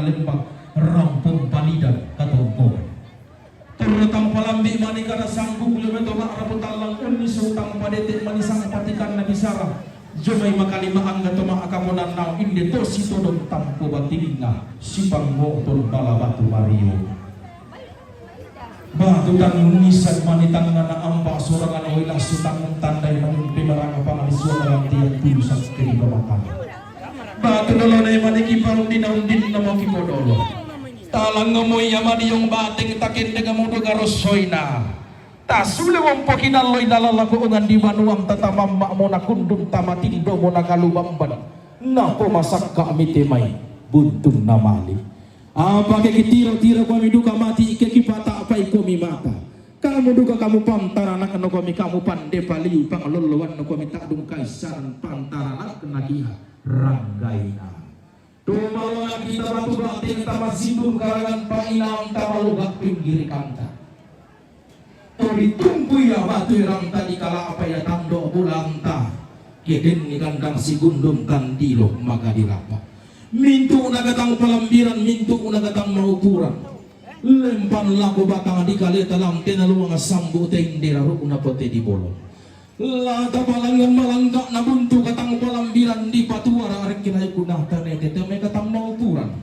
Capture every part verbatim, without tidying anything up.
lembang rampung palidan katongkongan. Torro tang palambi' mani kada sanggup lebe to ma'rapu tallang unnisu tang padete' mani sangpatikanna bisara. Jomai makalima angga to ma'kaponannao inde to sitodong tampo batilinna sipangngoton bala batu mario. Batu tang nisan mani tangngana amba' sorangan oi lassu tang tandai mani pemaranga pangalisuan rantian tulusan keri pamatang. Batu lolonai mani kiparundina undinna mo kipodolo. Talangngomo ia madiong bateng takendek mudu garossoina. Tasule wompo kinalloi nalalaku ungan di banuam tata mamma'mo nakundung tamatindomo nakalubamban. Napomasakka' mite mai buntunna mali. Apa ke kitiro-tiro komi duka mati ke kipata'pai komi mata. Kamu duka kamu pantaranakno komi kamu pande paliu panglolloanno komi ta'dung kaissanan pantaranakna kiha ranggaina. Tumalo kita batu batu yang tamasibur karangan painam tamalo gak pinggir kanta. Tuli tumpu ia batu iranta di kalapa ia tando bulanta. Keden ni kandang sigundung tandilo maka dirapa. Mintu nagatang palambiran, mintu nagatang maupuran. Lempan lako batang di kaleta lantena luang sambu tende raruk na pote di bolong. Lata palangan malangga na buntu katang palambiran di patuara arik kirai kuna tanete teme katang maupuran.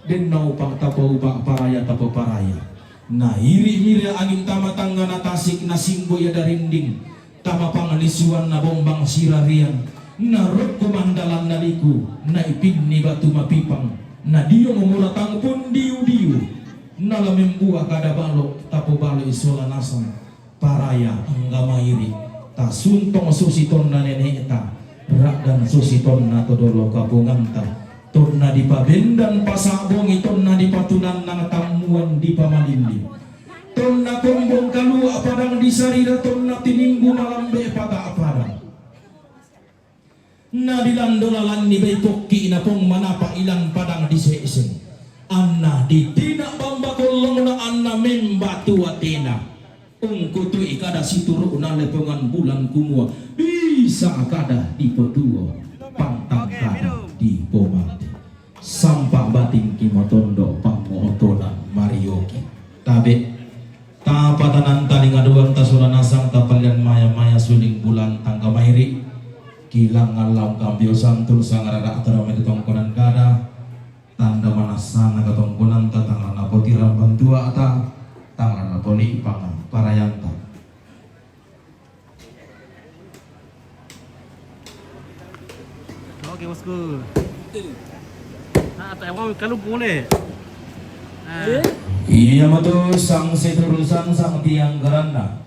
Dennau pa tapau pa paraya tapo paraya. Na iri mire angin tama tangga na tasik na simbo ia darinding. Tama pangalisuan na bombang sirarian. Na rokko mandalan na liku. Na ipinni batu mapipang. Na dio momuratang pun diu-diu. Na lamembua kada balo tapo balo isola nasang. Paraya angga mairi, tasuntong susi tonna nene'ta, ra'dan susi tonna to dolo kabunganta, tonna dipabendan pasa bongi, tonna dipatunannang tammuan dipamalilli, tonna tombong kalua padang di sarira, tonna tinimbu malambe pata padang. Na dilando lalanni bai pokki'na pong manapa ilang padang dise'seng. Anna ditina bamba kollongna anna membatu atena. Ungkutui kada situru'na lepongan bulan kumua bisa kada dipotuo pantang kada dipomati. Sampa batingki motondo pangngotonan marioki. Tabe'. Tapatananta lingaduan tasola nasang tapallian maya-maya suling bulan tangga mairi'. Kilang allang kambio santul sangarara atara mai tongkonan kada. Tanda manassana katongkonanta tangana potirang bantuata tangana polipang parayanta. Oke, bosku. Ah, tak mau kalau boleh. Nah. Iya matu sang seturusan sang tiang geranna.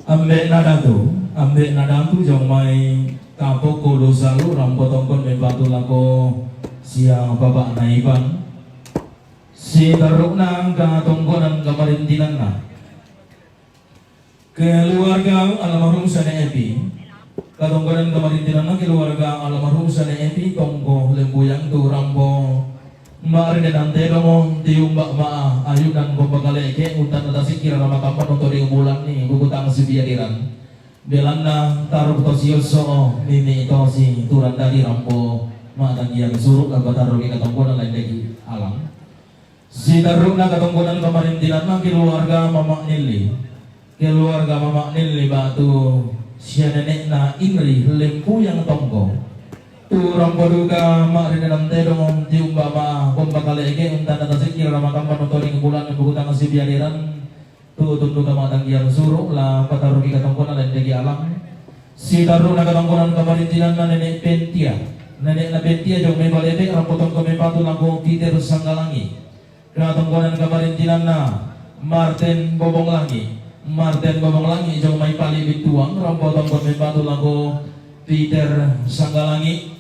Ambe' na datu, ambe' na datu jomai kapokko dosa lu rampo tongkon mepatu lako sia bapa'na Iban. Sitarru'na angka tongkonan kamarintinanna. Keluarga almarhum Sane Epi, katongkonan kamarintinanna keluarga almarhum Sane Epi, tongko Lembuyang tu rampo ma'rindenan tedongo tiumba ma'a ayunan kompa kale'ke untana tasikkira ramakampa nonto ri umulanni buku tang sibiadiran. Belanna taruk tosi osso'o mimi tosi turang dadi rampo ma'tanggiang suru' lamba tarruki katongkonan lain dagi alang. Sitarru'na katongkonan kamarintinanna keluarga Mama Nilli. Keluarga Mama Nilli batu sia nene'na Inri Lempuyang Tongko. Tu rampo duka ma'rindenan tedong tiumba ma kompa kale'ke untana tasikkira ramakampa nonto ri umulanni buku tang sibiadiran. Tu tunduka ma'tanggiang suru' la pataruki katongkonan lain dagi alang. Sitarru'na katongkonan kamarintinanna Nene' Pentia. Nene'na Pentia jong mai Balete rampo tongko mepatu lako Peter Sanggalangi. Katongkonan kamarintinanna Marten Bobong Langi. Marten Bobong Langi jong mai Pali Bituang rampo tongko mepatu lako Peter Sanggalangi.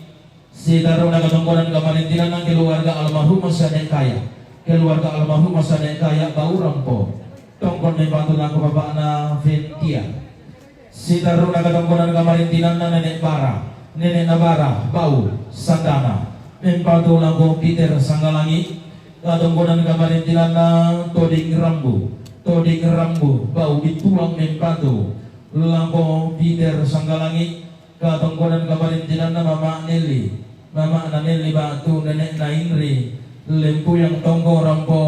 Sitarru'na katongkonan kamarintinanna keluarga almarhumah Sane Kaya. Keluarga almarhumah Sane Kaya bau rampo. Tongkon mepatu lako bapa'na Ventia. Sitarru'na katongkonan kamarintinanna Nene' Bara. Nene'na Bara bau Sandana. Mepatu lako Peter Sanggalangi. Katongkonan kamarintinanna Toding Rambu. Toding Rambu bau Bituang mepatu lako Peter Sanggalangi. Katongkonan kamarintinanna Mama Nelly. Mama'na Nelli ba'tu nene'na Inri, Lempuyang tongko rampo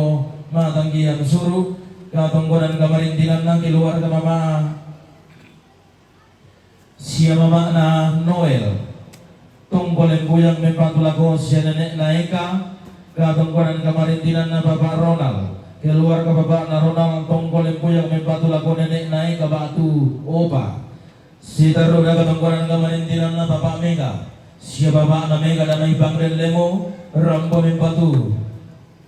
Matanggiang Suru, katongkonan kamarintinanna keluarga mama sia mama'na Noel, tongko Lempuyang mempatu lako sia nene'na Eka, katongkonan kamarintinanna Bapak Ronald, keluarga bapa'na Ronald, tongko Lempuyang mempatu lako nene'na Eka ba'tu Opa. Siterru'na katongkonan kamarintinanna Bapak Mega, sia bapa'na Mega Damai Bang Dellemo, rampo mempatu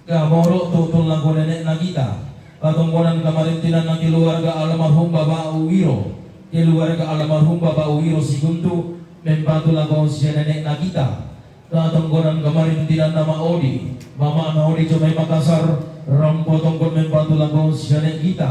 Kamoro tu'tun lako nene'na Gita, katongkonan kamarintinanna keluarga almarhum Bapak Uwiro, keluarga almarhum Bapak Uwiro Sikuntu, mempatu lako sia nene'na Gita, katongkonan kamarintinanna Ma Odi, mama'na Odi jomai Makassar, rampo tongkon mempatu lako sia nene'na Gita,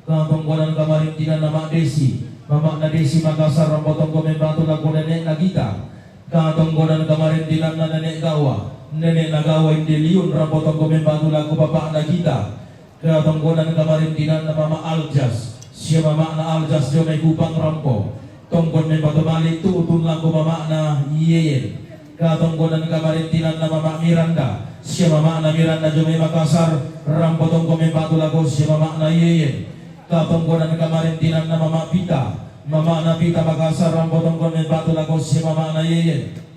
katongkonan kamarintinanna Ma Desi, mama'na Desi Makassar, rampo tongkon mempatu lako nene'na Gita, katongkonan kamarintinanna nene' Gawa, nene'na Gawa Indeliun, rampo tongkon mempatu lako bapa'na Gita, katongkonan kamarintinanna Mama Aljas, sia mama'na Aljas jomai Kupang, rampo tongkon mempatu mali tu'tun lako mama'na Yeyen, katongkonan kamarintinanna Mama Miranda, sia mama'na Miranda jomai Makassar, rampo tongkon mempatu lako sia mama'na Yeyen, katongkonan kamarintinanna Mama Pita, mama'na Pita Makassar, rampo tongkon mempatu lako sia mama'na Yeyen.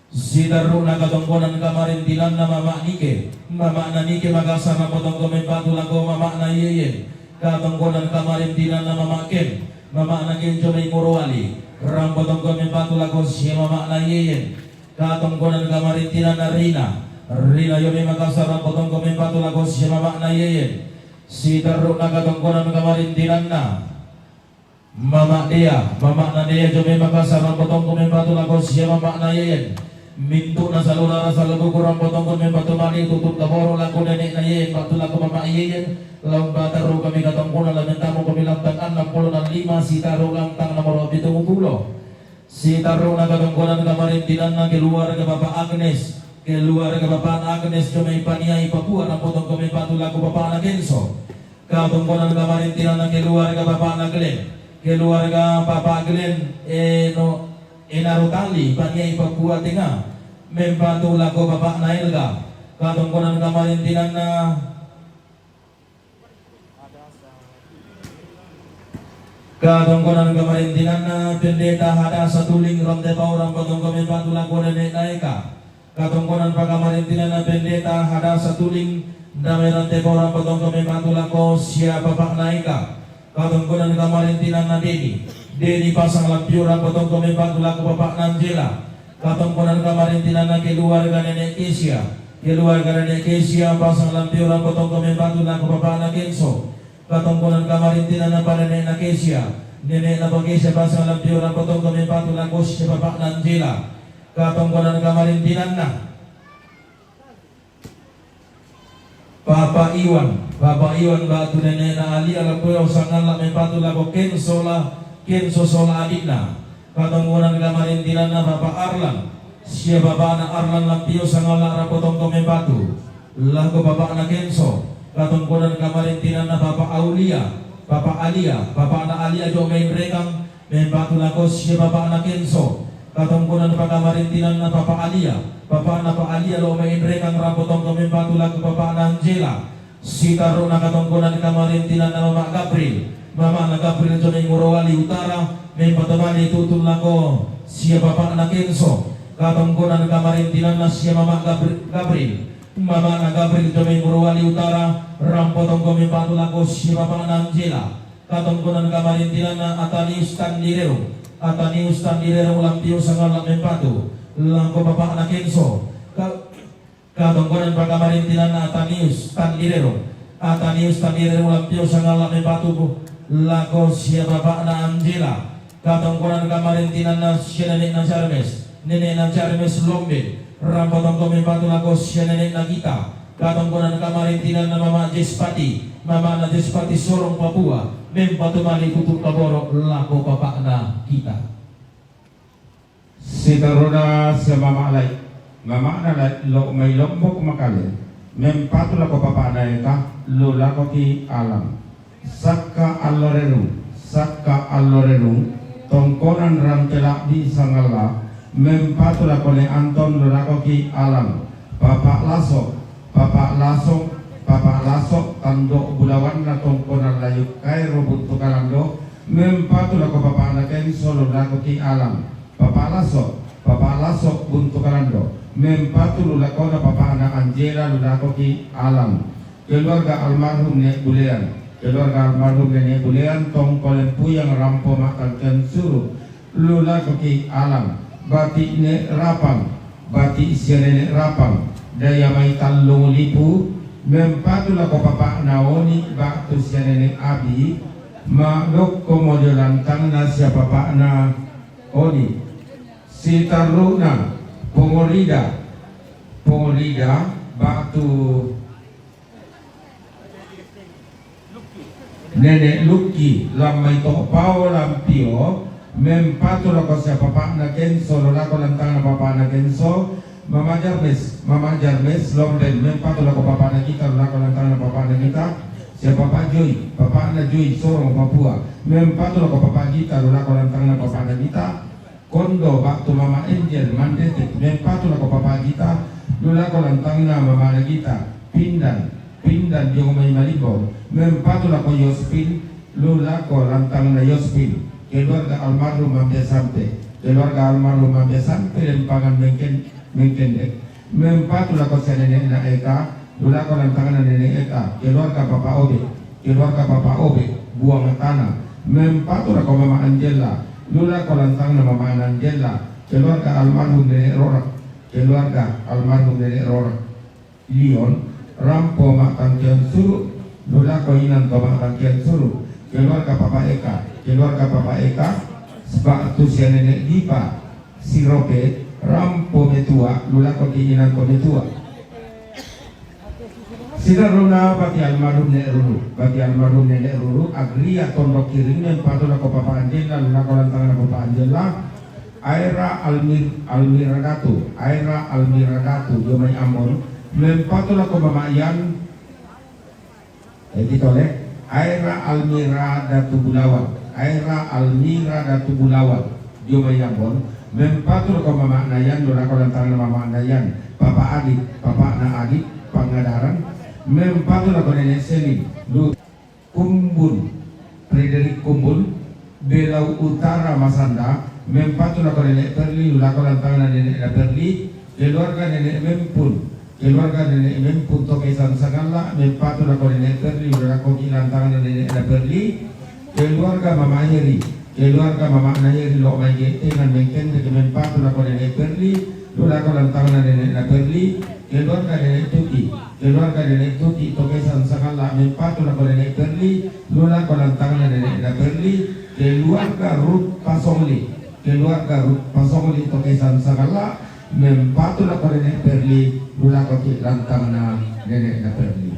Siterru'na katongkonan kamarintinanna Mama Nike, mama'na Nike Makassar, rampo tongkon mempatu lako mama'na Yeyen, katongkonan kamarintinanna Mama Ken, mama'na Ken jomai Morowali, rampo tongkon mempatu lako sia mama'na Yeyen, katongkonan kamarintinanna Rina, Rina jomai Makassar, rampo tongkon mempatu lako sia mama'na Yeyen. Siterru'na katongkonan kamarintinanna Mama Dea, mama'na Dea jomai Makassar, rampo tongkon mempatu lako sia mama'na Yeyen. Mintu'na salulara salubuku, rampo tongkon mempatu mali tu'tun Kamoro lako nene'na Yeyen, ba'tu lako mama Yeyen. Lao paterru kami katongkonan, lao mentamu kami lantang annang pulo enam lima, siterru lantang nomoro pitung pulo. Siterru'na katongkonan kamarintinanna keluarga Bapak Agnes, keluarga Bapak Agnes jomai Paniai Papua, rampo tongkon mempatu lako bapa'na Kenso. Katongkonan kamarintinanna keluarga bapa'na Glenn, keluarga Bapak Glenn, Eno, Enaro Tali, Paniai Papua Tengah, mempatu lako bapa'na Elga. Katongkonan kamarintinanna Katongkonan kamarintinanna Pendeta Hadasa Tuling Rantepao, rampo tongkon mempatu lako nene'na Eka. Katongkonan pakamarintinanna Pendeta Hadasa Tuling Damai Rantepao, rampo tongkon mempatu lako sia bapa'na Eka. Katongkonan kamarintinanna Deni, Deni Pasang Lampiu, rampo tongkon mempatu lako bapa'na Angela. Katongkonan kamarintinanna keluarga nene'na Kesia, keluarga nene'na Kesia Pasang Lampiu, rampo tongkon mempatu lako bapa'na Kenso. Katongkonan kamarintinanna panene'na Kesia, nene'na Pa Kesia Pasang Lampiu, rampo tongkon mempatu lako sia bapa'na Angela. Katongkonan kamarintinanna Papa Iwan, Papa Iwan ba'tu nene'na Alia, rampo sangalla mempatu lako Kenso la, Kenso sola adi'na. Katongkonan kamarintinanna Papa Arlan, sia bapa'na Arlan Lampiu, sangalla rampo tongkon mempatu lako bapa'na Kenso. Katongkonan kamarintinanna Papa Aulia, Papa Alia, bapa'na Alia jomai Rekang, mempatu lako sia bapa'na Kenso. Katongkonan pakamarintinanna Papa Alia, bapa'na Pa Alia lao mai Rekang, rampo tongkon mempatu lako bapa'na Angela. Siterru'na katongkonan kamarintinanna Mama Gabriel, mama'na Gabriel jomai Morowali Utara, mempatu mali tu'tun lako sia bapa'na Kenso. Katongkonan kamarintinanna sia Mama Gabri-, Gabriel, mama'na Gabriel jomai Morowali Utara, rampo tongkon mempatu lako sia bapa'na Angela. Katongkonan kamarintinanna Atanius Tandirero, Atanius Tandirero Lampiu, sangalla mempatu lako bapa'na Kenso. Ka-, katongkonan pakamarintinanna Atanius Tandirero, Atanius Tandirero Lampiu, sangalla mempatu lako sia bapa'na Angela. Katongkonan kamarintinanna sia nene'na Charmes, nene'na Charmes Lombe, rampo tongkon mempatu lako sia nene'na Gita. Katongkonan kamarintinanna Mama Jespati, mama'na Jespati Sorong Papua, mempatu mali tu'tun Kamoro lako bapa'na Gita. Siterru'na sia Mama Lai, mama'na Lai lao mai Lombok Makale, mempatu lako bapa'na Eka, lao lakoki Alam. Sakka allo rerung, sakka allo rerung, tongkonan rampe la'bi sangalla, Mempatu lako ne Anton, lu lako ki Alam. Papa Laso, Papa Laso, Papa Laso, tando bulawanna tongkonan layuk kaero Buntu Kalando. Mempatu lako papana Kenso, lu lako ki Alam. Papa Laso, Papa Laso Buntu Kalando. Mempatu lu lakona papana Angela, lu lako ki Alam. Keluarga almarhum Nenek Bulean. Keluarga almarhum Nenek Bulean, tongko Lempuyang, rampo mattangkian suru, lu lako ki Alam. Bati Nek Rapang, bati sia Nenek Rapang, daya mai tallung lipu. Mempatu lako papana Oni, batu sia Nenek Abi, madokko mojo lantangna sia papana Oni. Sitarruna Pongorida, Pongorida, batu Nenek Lukki, lammai to pao lampio. Mempatu lako sia papana Kenso, lu lako lantangna papana Kenso. Mama Jarmes, Mama Jarmes Lomben, mempatu lako papana Gita, lu lako lantangna papana Gita. Sia papa Joi, papana Joi Sorong Papua, mempatu lako papa Gita, lu lako lantangna papana Gita. Kondo, batu mama Angel Mandetek, mempatu lako papa Gita, lu lako lantangna mamana Gita. Pindan, Pindan dio mai Malimbong, mempatu lako Yospin, lu lako lantangna Yospin. Keluarga almarhum Mambia Sampe, keluarga almarhum Mambia Sampe Lempangan Mengken, Mengkendek. Mempatu lako sia Nenekna Eka, lu lako lantangna Nenek Eka. Keluarga papa Obe, keluarga papa Obe Buang Tanah. Mempatu lako mama Angela, lu lako lantangna mamana Angela. Keluarga almarhum Nenek Rorak, keluarga almarhum Nenek Rorak. Lion, rampo mattangkian suru, lu lako inan to mattangkian suru. Keluarga papa Eka, keluarga papa Eka, batu sia Nenek Dipa Sirope, rampo metua, lu lako ki inan to metua. Sitarruna bati almarhum Nek Ruru, bati almarhum Nenek Ruru, Agria Tondok Kiring, mempatu lako papa Angela, lu lako lantangna papa Angela. Aera Almir, Almira Datu, Aera Almira Datu dio mai Ambon, mempatu lako mama Ian. Eki tole, Aera Almira Datu Bulawan, Aera Almira Datu Bulawan dio mai Ambon, mempatu lako mamana Ian, lu lako lantangna mamana Ian. Papa Adit, papana Adit Pangadaran, mempatu lako Nenek Selin, lu Kumbun, Frederick Kumbun, Belau Utara Masanda, mempatu lako Nenek Perli, lu lako lantangna Nenekna Perli. Keluarga Nenek Mempun, keluarga Nenek Mempun to Kesan Sagalla, mempatu lako Nenek Perli, lu lako ki lantangna Nenekna Perli. Keluarga mama Heri, keluarga mamana Heri lo mai Getengan Mengkendek, mempatu lako Nenek Perli, lu lako lantangna Nenekna Perli. Keluarga Nenek Tuti, keluarga Nenek Tuti to Kesan Sagalla, mempatu lako Nenek Perli, lu lako lantangna Nenekna Perli. Keluarga Ruth Pasongli, keluarga Ruth Pasongli to Kesan Sagalla, mempatu lako Nenek Perli, lu lako ki lantangna Nenekna Perli.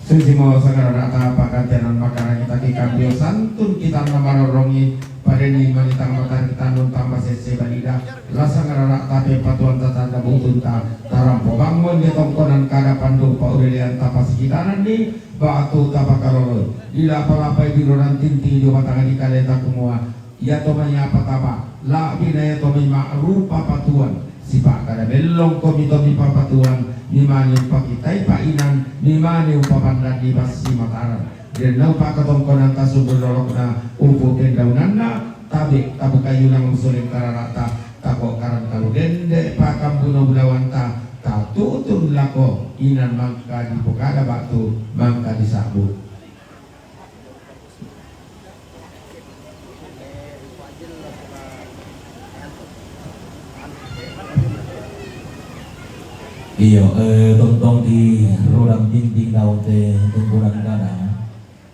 Susimo sangararata pakantenan makarang kita ki kambio santun kita namarorongi padeni manitang matari tanun tamba sese balida. La sangararata pepatuan tatanda butunta tarampo bangun di tongkonan kada pandu paurelian tapa sikitanan ni batu tapa kaloloi. Di lapa-lapai di ronan tinti di matanga di kaleta kumua. Ia to mai apa taba, labi na ia to mai ma'rupa patuan, sipa kada bellong komi to mi papatuan, mi mani upakitai pa inan, mi mani upapandan di basi Mataram. Den na upakatongkonan tasubur lolokna upu pendaunanna, tabe tabuka yulang usuling kararata, tako karan kalu dende pakambuno bulawanta, tatutun lako inan mangka di pokada batu, mangka di sabu. Iyo, eh, tontong di rodang dinding daun te tungkunan kada.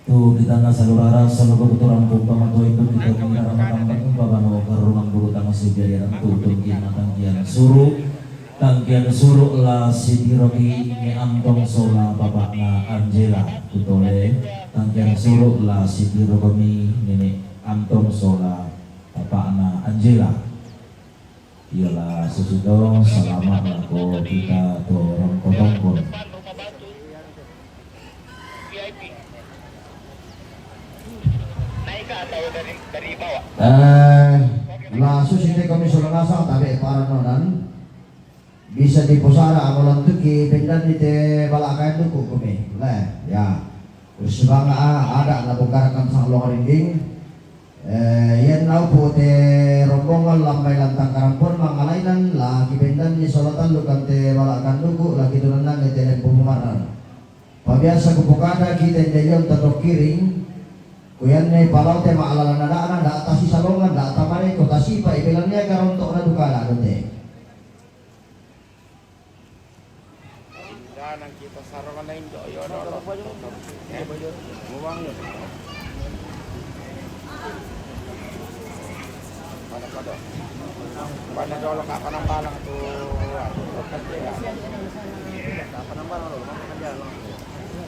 Tu kita na salurara selalu kebetulan pun pamatua itu kita punya ramadan pun pabano karungan bulu tangga sejaya tu tungkin matang kian suru. Tangkian suru la sitiroki Nenek Antong sola bapakna Angela. Tutole, tangkian suru la sitiroki Nenek Antong sola bapakna Angela. Iyalah sesudah selamat lako kita torong kotongkon. Naik ke atau dari, dari bawah? Eh, La susi te kami sola ngasang tabe paranonan. Bisa diposara amolan tuki bendan ni te bala kain duku kami. Le, ya. Terus bang ada na bongkarakan sang long rinding. Eh, yan na upu te rombongan lambai lantang karampon mangalainan la kibendan ni sola tallukan te bala kain duku la kitunanang te lempu mumaran. Pabiasa kupukada kita ndeyon tato kiring. Kuyanne palau te ma'lala nada'na, da' tasisalongan, da' tamareko, tasipa'i, belania karonto'na duka la dote. Danang kita sarong na indo yo do. Eh, muang yo. Pada-pada. Pada dolo ka panambalang tu. Ka panambalang lo, makan dia lo.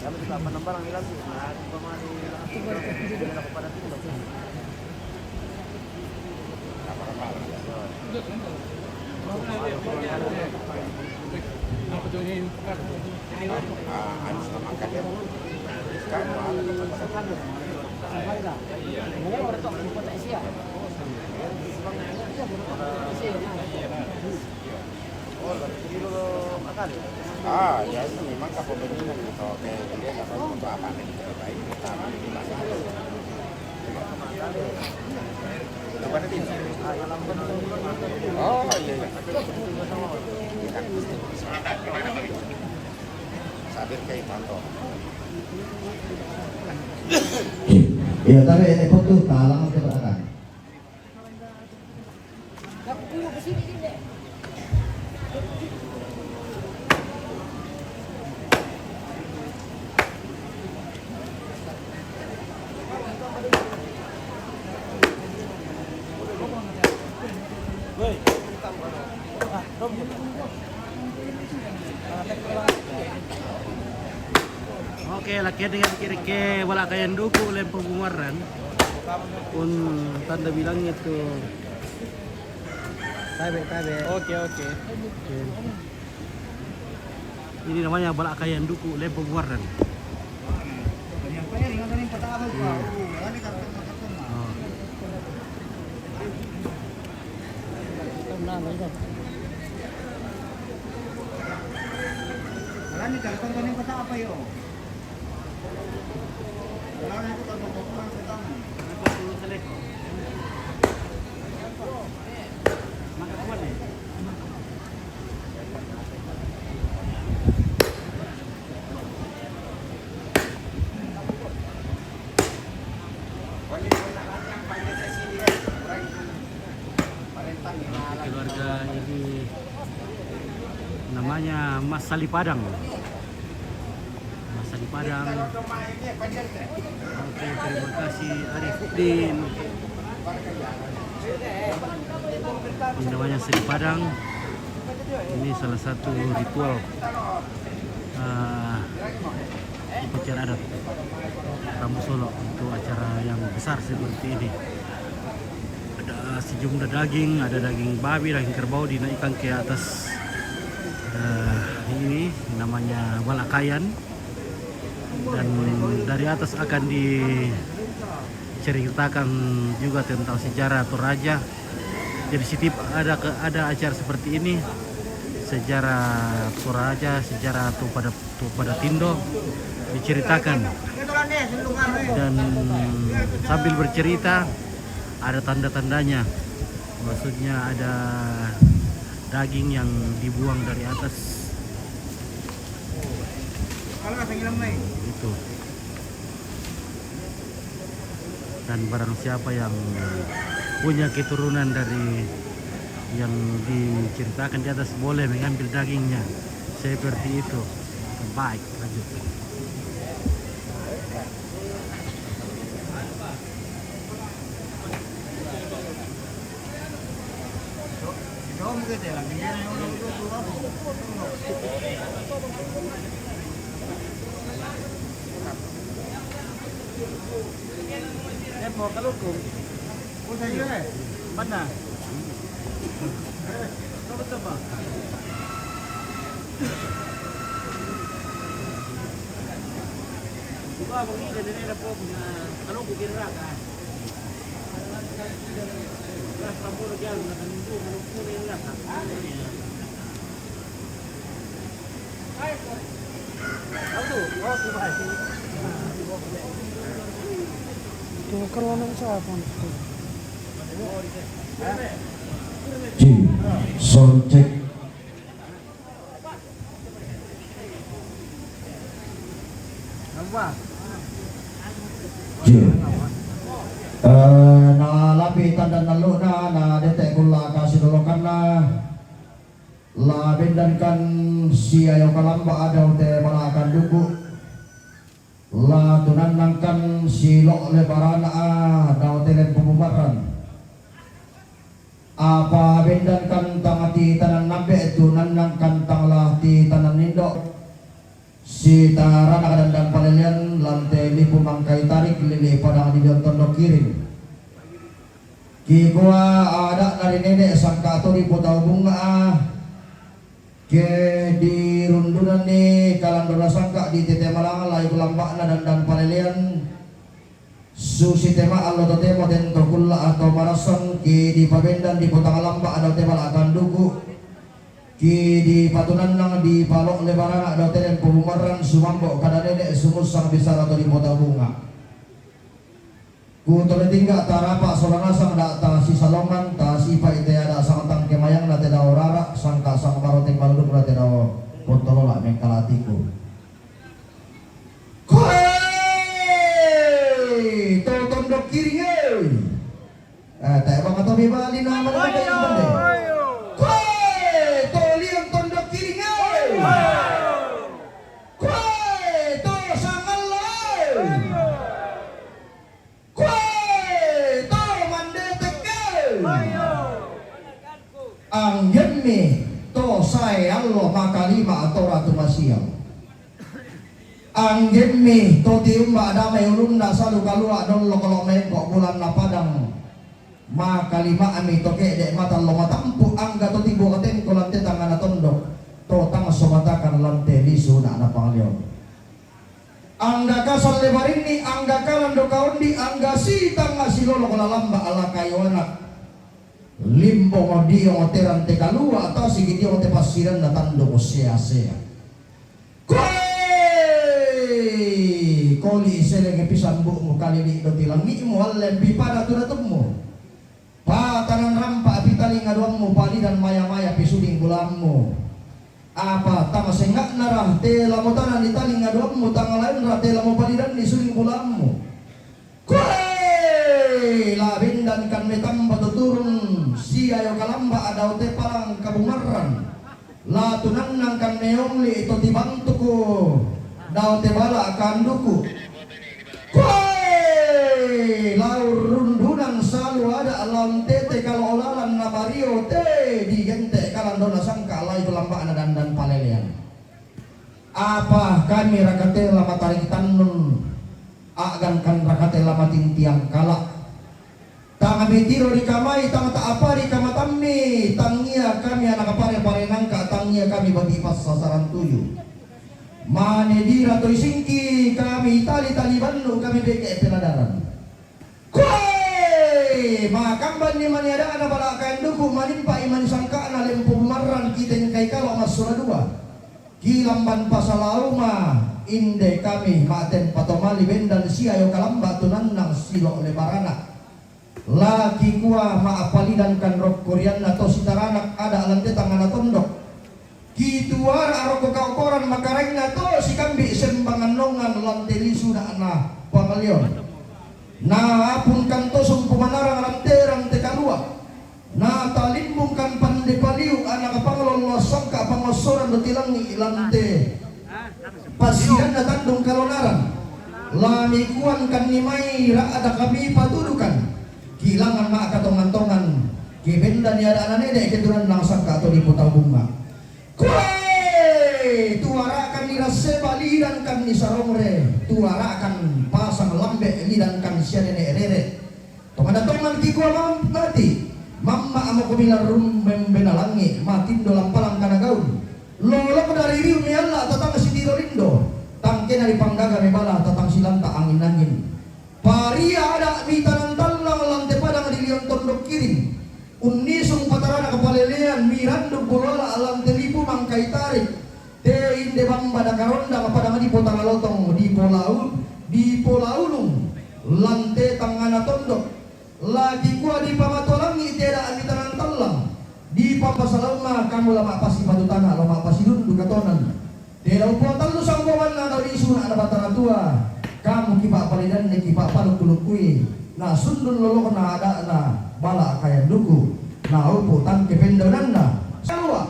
Kami juga apa nambah orang hilang sih. Nah, cuma di aku pada tim dong. Apa nambah orang ya? Apa tuh ini? Ah, anu sama angkat ya. Sekarang ada. Ah, ya itu memang kapemimpinan gitu. Oke, jadi nggak tahu untuk apa nih. Baik, pertama di mana? Coba nanti. Oh, iya, iya. Sabir kayak pantau. Iya, tapi ini foto talang ke belakang. Oke, laki dengan kiri-kiri wala kayan duku lempung bungaran. Pun tanda bilangnya tuh. Tabe, tabe. Oke, oke. Oke. Ini namanya bala kayan duku lempung warna. Hmm. Oh. Wala ni karton ko ni kota apa yo? Keluarga ini namanya Mas Sali Padang. Masa di Padang. Oke, terima kasih Arifuddin. Ini namanya seni Padang. Ini salah satu ritual, eh, upacara adat Rambu Solo untuk acara yang besar seperti ini. Ada sejumlah daging, ada daging babi, daging kerbau dinaikkan ke atas, eh, ini namanya balakayan. Dan dari atas akan diceritakan juga tentang sejarah Toraja. Jadi setiap ada ke, ada acara seperti ini, sejarah Toraja, sejarah Topada, Topada Tindo diceritakan. Dan sambil bercerita, ada tanda-tandanya. Maksudnya ada daging yang dibuang dari atas. Itu. Dan barang siapa yang punya keturunan dari yang diceritakan di atas boleh mengambil dagingnya. Seperti itu. Baik, lanjut. Epo, kalukong. Mana? Coba, coba. Coba, begini, ini ada pokoknya. Kalukong kira-kira. Ji, sound check. Ji. Eh, na lambi' tanda nallu'na, na dete' kulla' kasilolokanna. La bendankan siayo kalamba' adau te bala kanduku. La tunannangkan silo'le barana'a dao te lempo bumarran. Apa bendankan tang titanan nambe' tunannangkan tang la titanan indo'. Sitarana kadandan palelean lante lipu mangkai tarik lili padang di tondok kiring. Kikua ada'na ri nene' sangka to dipotau bunga a. Ke dirundunanni kalandona sangka di tete malanga lai kulamba'na dandan palelean. Susi tema allo totemo tento kulla atau marassang ki dipabendan di potang lamba ada tema la kanduku. Ki dipatunannang di palo lebarana ada telen pebumarran sumambo kada nene sumussang bisara to di potau bunga. Ku tole tingga tarapa sola nasang da ta sisalongan ta sipai te ada sang tangke mayang na te dao rara sangka sang baro te baluduk na te dao pontolola mengkalatiku. Koe to tondok kiring e. Eh, te bang atau bebali nama na te bande. Koe to liang tondok kiring e. Koe to sangalla e. Koe to mandetekke. Anggemmi to sae allo makalima atora tu masiang. Anggemmi to tiumba damai ulunna salu kalua dollo kolo mengko bulanna padang. Makalima'mi to ke'de' mata allo matampu' angga to tibuang tengko lan te tangngana tondok to tang somatakan lan te lisu na napangliong. Angga kasalle barinni, angga kalando kaondi, angga sitangnga silolo kola lamba ala kayo anak. Limbong diong terante kalua tasigi diong te passiranna tandung sea-sea. Koe koli selenge pisambu'mu kalili doti langi'mu alle pipada tudatummu. Patanan rampa pitaling aduammu palidan maya-maya pisuding bulammu. Apa tang senga'na ra tela mutana ni taling aduammu tang lain ra tela mupalidan ni suling bulammu. Koe la bendankan metamba tuturun siayo kalamba adau te palang kabumarran. La tunannangkan meongli to tibantuku dao te bala kanduku. Koe lau rundunan salu ada' laung tete kalo olalan na mario te digente' kalandona sangka lai tu lamba'na dandan palelean. Apa kami rakatela mataring tannun a'gangkan rakatela matintiang kala. Tang mitiro ri kamai, tang ta'apari kamatammi, tangia kami anak pare-pare nangka, tangia kami bati passasaran tuyu. Mane dira to isingki, kami tali-tali bannu, kami beke peladaran. Koe makambanni mani ada'na bala kaenduku manimpa imani sangka'na lempo bumarran kitengkai kalo massura dua. Kilamban pasalauma inde kami ma'tempa tomali bendan siayo kalamba tunannang silo lebarana. Laki kua ma'palidangkan rokko rianna to sitaranak ada' lante tangana tondok. Kituara rokko kaokoran makarainna to sikambi sembangan nongan lante lisu da'na pangalion. Na apunkan to sumpu manarang lante rante kalua. Na talimbungkan pande paliu anak panglollo sangka pangossoran do tilangi lante. Passidanna tandung kalonaran. Lamikuankanni mai ra'da kami patudukan. Kilangan ma'katongan-tongan. Kibendani ada' nene keturunan nang sangka to diputau bunga. Koe tuarakanni rasseba lidangkanni sarongre. Tuarakan pasang lambe lidangkan sia nene rere. Tomada tongan kikua mati, mamma amoko bilarrung membena langi, matindo lampalang kana gaun. Lolok dari riu mialla tatang sitiro lindo, tangkena di panggaga mebala tatang silanta angin-angin. Paria ada mitanan tallang lante padang di lion tondok kiring. Randuk bulu ala' lante lipu mangkai tarik. Te inde bamba dakarondang padang dipo tanga lotong dipo lau, dipo laulung lante tangngana tondok. Lagi kua dipamatualangi te da' ami tanang tallang. Dipapasalauma kamu la ma'pasipatu tana la ma'pasidundu katonan. Te dau po tallu sangkobanna dau di suna'na Batara Tua, kamu kipa'palidanni kipa'palukku-lukkui, na sundun lolokna ada'na bala' kayan duku, na upu tangke pendaunanna. Salua,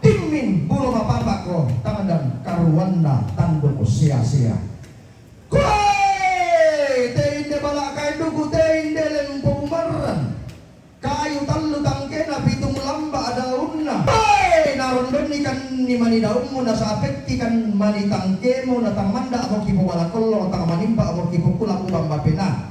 timmin bulo mapapa'ko tangdan karuanna tanduk sia-sia. Koe! Te inde bala' kayan duku, te inde lempo umarran. Kayu tallu tangkena pitung lamba' daunna. Hei! Narondonnikanni mani daummu, nasapekkikan mani tangkemu, na tang manda'mo kipobala' kollo, tang manimba'mo kipokula' kubang bapena.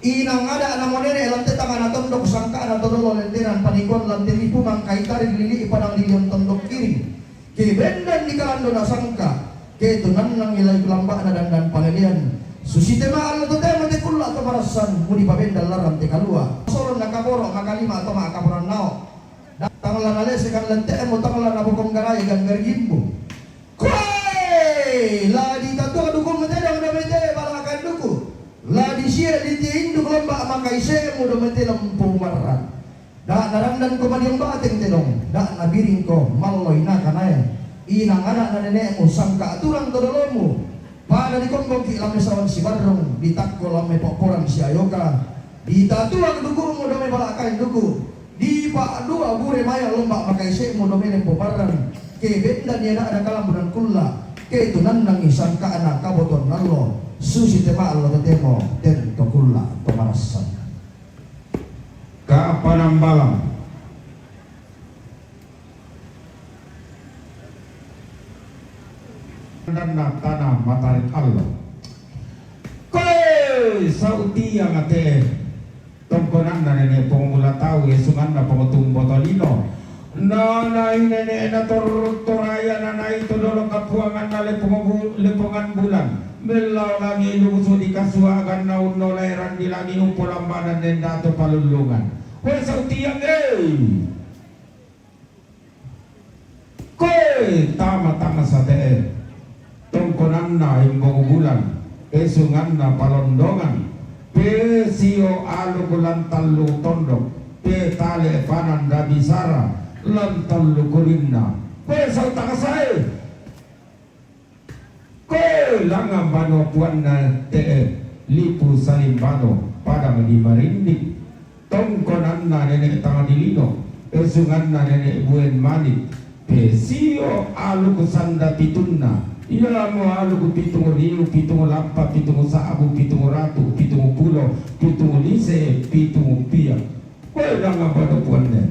Inang ada'na monene' lante tangana tondok sangka'na todolo lentenan panikuan lante lipu mangkai tarik lili'i padang dilion tondok kiring. Ke bendan di kalando nasangka, ke tunannangi lai lamba'na dandan palelean. Susi te ma'allo totemo te kulla' to marassan, mudi pabendan larang te kalua. Solon na kaboro' makalima to ma'kaporan nao. Da-, tangla nalesekan lente'mu, tangla nabokong garai ganggar gimbu. Koe! La ditatua dukummu te dong domete bala' kayan duku. La disia di tie induk lomba' makaise'mu domete lempo umarran. Da' narandanko madiong bateng tedong, da' nabiringko mallo inaka nae. Inang ada'na nene'mu sangka' turang to dolomu. Pada dikombongki' lamme sawan sibarrung, ditakko lamme po'porang siayoka. Ditatua duku'mu dome bala' kayan duku. Dipa'dua bure mayang lomba' makaise'mu dome lempo barrang. Ke bendan ia da'da kalambunan kulla'. Ke tunannangi sangka'na kabotoan allo. Susi te ma'allo totemo tento kulla' to marassan. Ka'panambalang. Danna tana matarik allo. Koe sautiang te tongkonanna nene' Pongmula Tau, esunganna Pongtumbo Tolino. Nanai nene'na tor-, Toraya, nanai to dolo kapuanganna Lepongobu-, Lepongan Bulan. Mellao langi' lusu di kasuaganna unnolai randi langi' umpolambanan nenda to palullungan. Koe sautiang, eh! Koe tama-tama sate'e, tongkonanna Embong Bulan, esunganna Palondongan, pesio aluk lan tallu tondok, petale pananda bisara lan tallu kurinna. Koe sautaka sae. Koe langngan banua puanna te'e, Lipu Salimbano, padang di Marindik, tongkonanna nene' Tangdilino, esunganna nene' Buen Manik, pesio aluk sanda pitunna, iamo aluk pitung riu, pitung lampa, pitung sa'bu, pitung ratu, pitung pulo, pitung lise, pitung pia. Koe langngan banua puanna.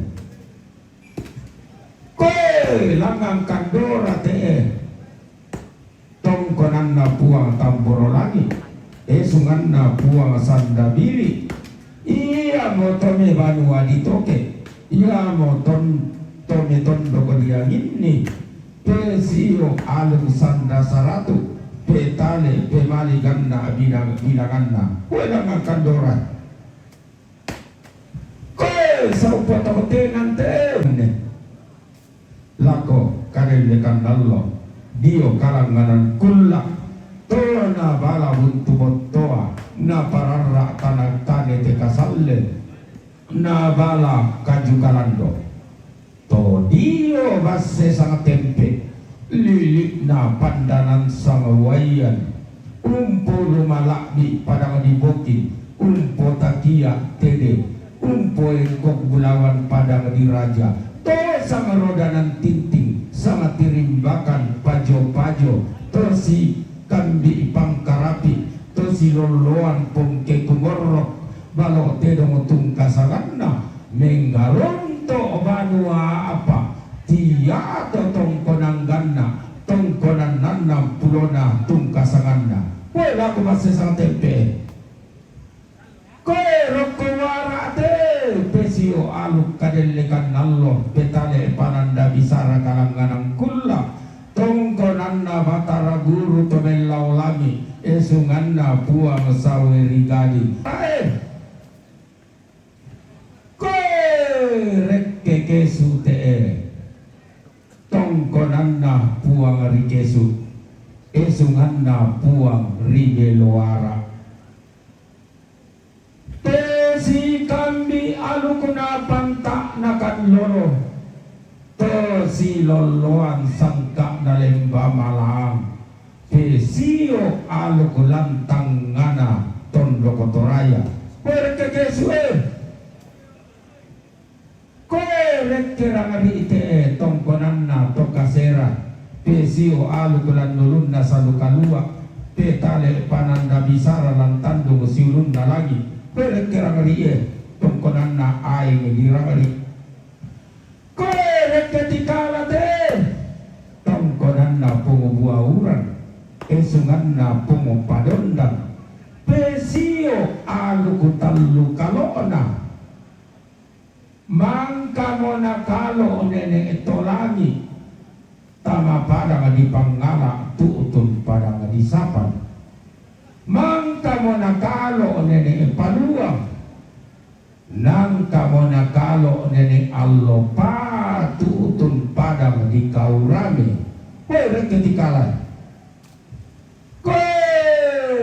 Koe langngan kandora te'e, tongkonanna Puang Tamboro Langi', esunganna Puang Sandabiri, iamo tome banua ditoke, iamo ton-, tome tondok dianginni, pesio alung sanda saratu, petale pemali ganna' bilang-, bilanganna. Koe langngan kandora. Koe saupa tau tenante lako kadellekan allo dio kalangnganan kulla', tona bala buntu bottoa, napararra' tana-, tane te kasalle, nabala kaju kalando. To dio basse sang tempe, lili'na pandanan sang uaian, umpo lumala'bi' padang di Bokin, umpo takia' tede, umpo engkok bulawan padang di Raja, to sang rodanan tinting, sang tirimbakan pajo-pajo, to si kambi' pangkarapi', to si lolloan pongke tumorrok, balo' tedong tungkasanganna, menggaronto' banua apa, tiato tongkonangganna, tongkonan annang pulona tungkasanganna. Koe lako masse sang tempe. Koe rokko wara'te, pesio aluk kadellekan allo, petale pananda bisara kalangnganang kulla', tongkonanna Batara Guru to mellao langi', esunganna Puang Sawerigadi. Ae! Koe rekke kesu te'e, Tongkonanna Puang ri Kesu, esunganna Puang ri Beloara. Te sikambi alukna panta'na Kallolo, to silolloan sangka'na Lemba Malaang, te sio aluk lantangngana Tondok Toraya. Koe rekke Kesu e. Koe rekke Rangri'i te'e tongkonanna to kasera, pe sio aluk lan ulunna Salu Kalua, pe tale pananda bisara lan tandung siulunna langi'. Koe rekke Rangri'i e tongkonanna aeng di Rangri'. Koe rekke Tikala te'e tongkonanna Pung Buauran, esunganna Pung Padondang, pe sio aluk tallu kalo'na. Mangkamo nakalo Nene' Tolangi tama padang di Pangngalang tu'tun padang di Sapan. Mangkamo nakalo Nene' Paluang, nangkamo nakalo Nene' Allopa tu'tun padang di Kaurame. Koe rekke Tikala e. Koe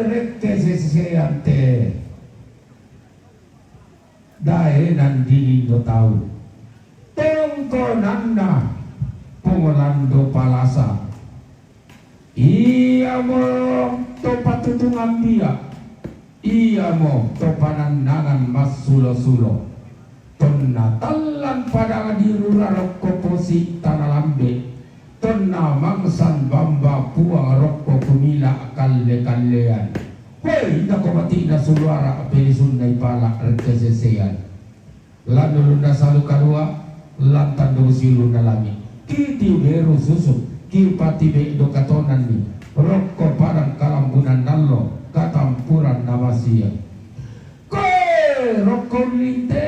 rekke Sesean te'e. Daenan dilindo tau. Tongkonanna Pung Lando Palasa. Iamo to patutungan bia, iamo to panannangan massulo-sulo. Tonna tallang padang di Rura rokko posi Tana Lambe, tonna mangsan bamba Puang rokko kumila kalle-kallean. Hoi, indako mati'na suluara pelisunna ipala rekke Sesean. Lan ulunna Salu Kalua, lan tandung siulunna langi'. Ki tiberu susu, ki patibe do katonanni, rokko padang kalambunan nallo, katampuran namasia. Koe rokko ullinte.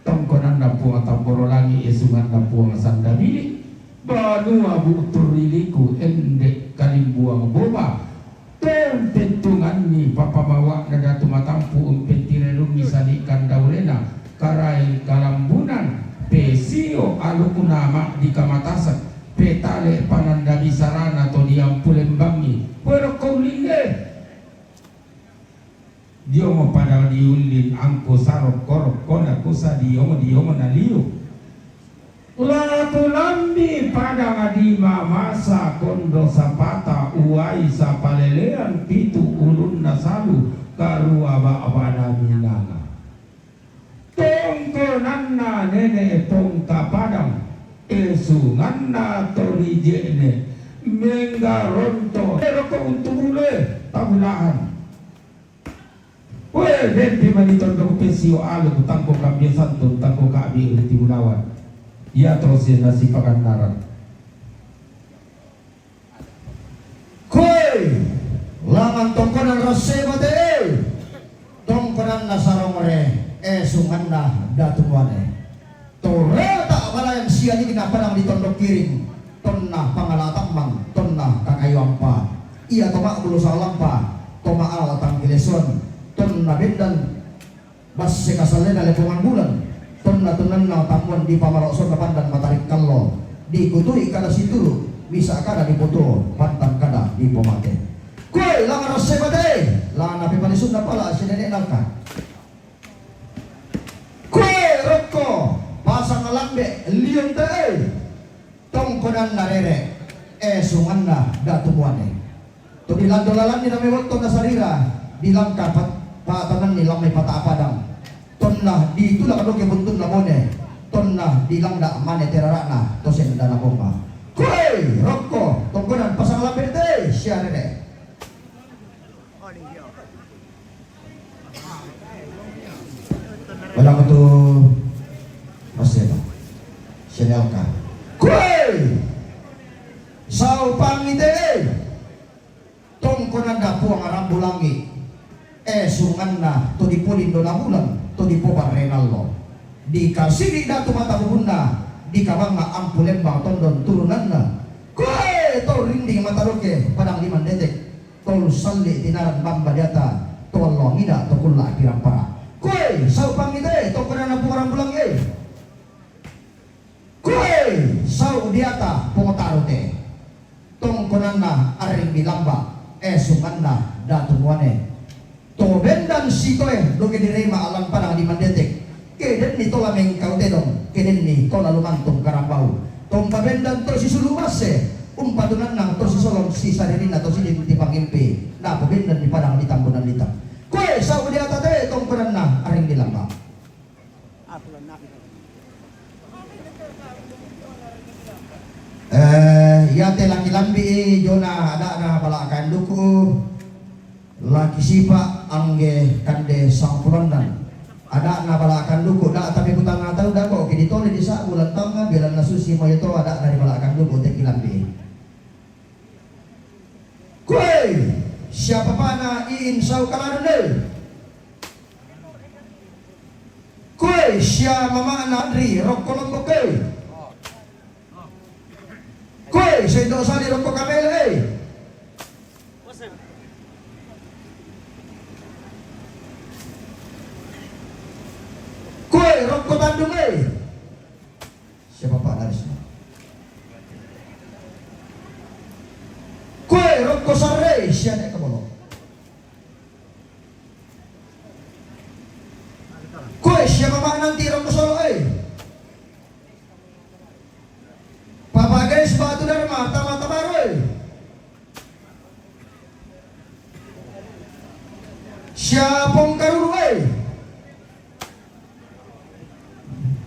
Tongkonanna Puang Tamboro Langi', esunganna Puang Sandabili, banua Bu'tu Riliku, ende' Kalimbuang Boba, to umpettunganni papamawa'na Datu Matampu' umpettirelungngi sali' kandaurena, Karaeng Kalambunan, pe sio alukna ma'di Kamatasek, pe tale pananda bisarana to diampu lembangngi. Koe rokko ullinte. Diomo padang di ullin angku sarokko-rokkona kusa diomo-diomo naliu. La kulambi padang di mamasa kondo sapata uai sapalelean pitu ulunna Salu Karua ba'bana Minanga. Tongkonanna Nene' Pongka Padang, esunganna Torije'ne, Menggaronto, eroko untu' bule, tabulahan. Weh, dempi mani tondok pesio alu, tangko kambia santun, tangko ka'bi riti bulawan. Iya to si nasi pagannaran. Koe, langan tongkonan Rasseba te'e, tongkonanna Sarongore, esunganna Datu Muane. Toreta' balayang sialigna padang di Tondok Kiring, tonna Pangala Tammang, tonna Kakayu Ampa, iya to ma'bulu Salampa, to ma'ala Tangkileson, tonna Bendan, basse kasallena Lepongan Bulan, tonna-tonnanna tammuan di pamalo'sonna Pandan Matari'kallo, dikutui kada situru', misa' kada dipotuo, pantan kada dipomate. Koe, langan Rasseba te'e, la napepalisunna pala si Nene' Nangka. Koe rokko, pasang lambe' liong te'e, tongkonanna Rere', esunganna Datu Muane. To dilando lalanni na mewatto na sarira, dilangka pa-, patananni lammai pata' padang. Tonna ditulak doke buntunna Bone, tonna dilangda' mane terara'na to sendana bomba. Koe rokko, tongkonan pasang lambe' te'e, sia Rere'. Wala' matu masena. Senelka. Koe! Saupangi te'e. Tongkonanna Puang Rambu Langi'. Esunganna to dipolindo na bulan, to dipobarre nallo. Dikasiri' Datu Mata Bubunna, dikabangnga Ampu Lembang Tondon turunanna. Koe to rinding mata doke, padang lima detek. Tolu salli' tinaran bamba diata, to allo angida, to kulla' akirampara. Koe, saupangi te'e, tongkonanna Puang Rambu Langi'. Koe, sau' Diata pongotaro te. Tongkonanna Aring Bilamba, e, sunganna Datu Muane. To bendan sitoe doge direma alang padang di Mandetek. Kedenni tola mengkau tedong, kedenni tola lumantung karambau. Tompabendan to sisulu masse, umpatunannang to sisolong sisaririnna to sidin tipangimpi, napobendan di padang di Tambunan Litang. Koe sau diata te tongkonanna Aring Bilamba. Eh, iate laki lambi'i jona ada'na bala kanduku, laki sipa angge kande sangpulonan. Ada'na bala kanduku, da tapi kutana tau dako, kidi tole di sa bulan tanga, bilanna susi moyo to ada'na di bala kanduku, teki lambi'i. Koe, sia papana Iin sau kaladun e. Koe, sia mamana Andri rokko Lombok e. Koe, sendo sali rokko Kamele e. Koe, rokko Tandung e. Sia bapa Darisna. Koe rokko Sarre, sia nek kebolo. Koe sia mama nanti rokko Solo e. Papa Ges Batu Dharma, tama Tabaru e. Sia pong